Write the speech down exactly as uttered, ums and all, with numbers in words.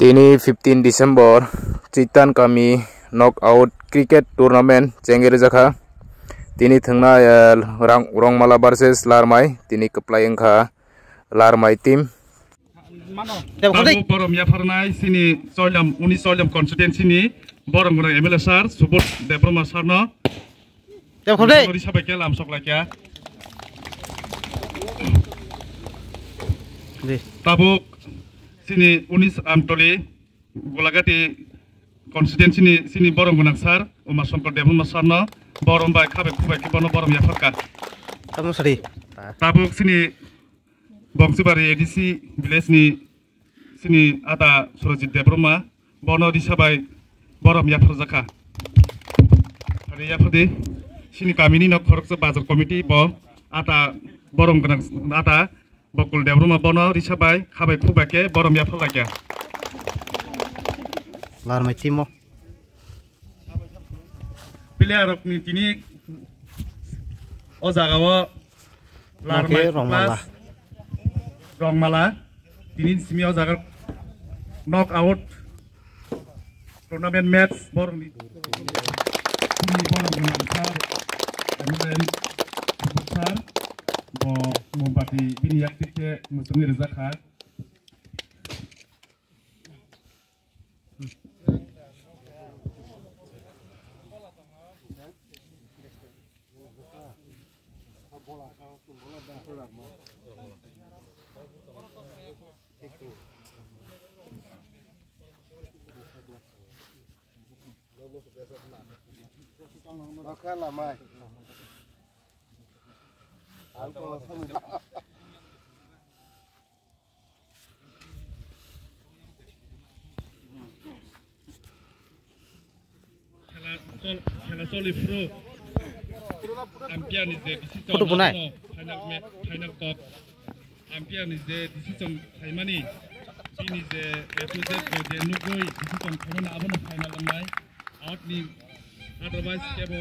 Tini fifteen December, Chitan Kami knockout cricket tournament chengwi rwjakha. Tini thwngna, eh, Rang-, Rongmala versus Larmai, tini kwplai wngkha Larmai team. Tabuk borom yapharnai chini Choilam, uni Choilam constituency ni borom gwnang M L A sir, Subodh Debbarma sir no. Tei khorok dei. Ori sabai khe lam sok laikya. Di. Tabuk chini unis Amtoli Golagati constituency ni chini borom gwnang sir, Uma Shankar Debbarma sir no borom bai khabai khubai khe bono borom yapharka. Tamo sari. Tabuk chini Bongsibari A D C village ni chini ada Surajit Debbarma bono risa bai borom yapharjakha. Hari yaphadi chini kamini nok khoroksa bazar committee bo ada borom gwnang ada Bokul Debbarma bono risa bai khabai khukbai khe borom yapharlakya. Larmai timo. Player rok ni tini o jaga o Larmai Rongmala. Plus Rongmala. Tini simi o jaga knock out tournament match borok ni. Tini borok ni sir, M L A sir, bo Mombati bini yak tik khe muchungwi rijak kha. Khela chol-, khela choli phuru. Umpire ni je decision. Photo bunai. Final ma-, final kok. Umpire ni je decision khaimani. Bini je A to Z bo je nugwi decision khaimani abono final wngnai. Out ni otherwise kebo